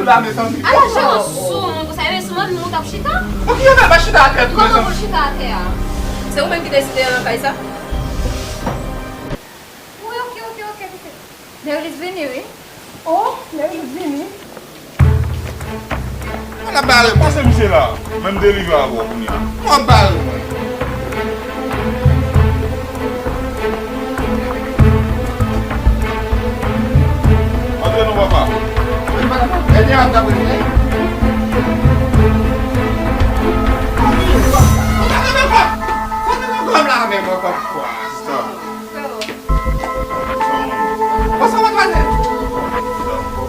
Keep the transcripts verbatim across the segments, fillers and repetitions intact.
La, mezanmi. Ala jan w sou moun konsa, e sou moun moun k ap chita? Bon, ki yo fè pa chita atè tou, mezanmi? Kòman pou l chita atè a? Se ou menm ki deside nan kay sa? Wi, oke, oke, oke, oke. Nerlis vini, wi. Oh, Nerlis vini. Mwen ap bare mwen. Pase misye la, menm delivre avè w kounye a. Mwen ap bare mwen. Antre non, papa. Ebyen, ap dabre mwen. Sista. Bonswa, madmwazèl.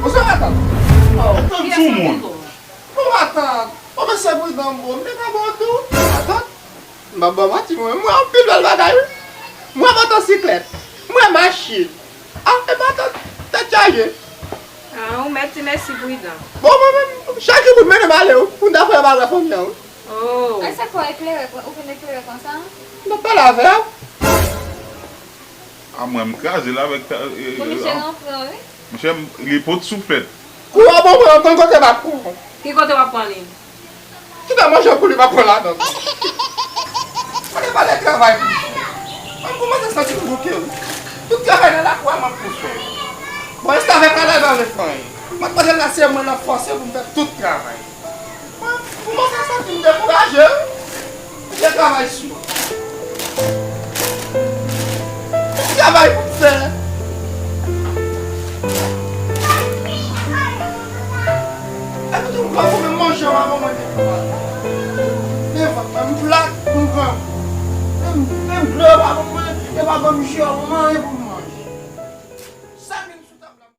Bonswa, matant. Matant sou moun. Bon, matant. Bon, mesye pridan, bon, m te ka ba w tou. Matant. M ap ba w manti, mwen. M wè anpil bèl bagay, wi. M wè motosiklèt. M wè machin. Ah, e matant, tèt chaje. Ah, ou mèt di mèsi pridan. Bon, mwen menm, chak jou pou m mennen m ale, wi. Pou m ta fè bagay fanmi an, wi. Oh. Ay, sa fè w eklere, ou vin eklere konsa? M t ap pale avè w. A mwen, m kraze l avèk ta-, e, e, Komisè an. Ranfran, wi. Monchè, m, li pot souflèt. Kou a bon, mwen, m konn kote m ap pran. Ki kote w ap pran li? Kite manje pou li, m ap pran ladan. Mwen te pale travay pou fè. Mwen kòmanse santi m bouke, wi. Tout travay nan lakou a, mwen pou fè. Bon, restavèk la, la, la, la, fè. Mwen panse la, se mwen nan fòse pou m fè tout travay. Mwen, pou mwen fè sa, m dekouraje, wi. M te travay sou. Travay pou m fè. Epi tou, m pa pou mwen manje, m pa pou mwen dekouraje. Men vant mwen, m plat, m grangou. Menm, menm dlo, yo pa pou mwen, yo pa ban m je, yo pa pou mwen anyen pou m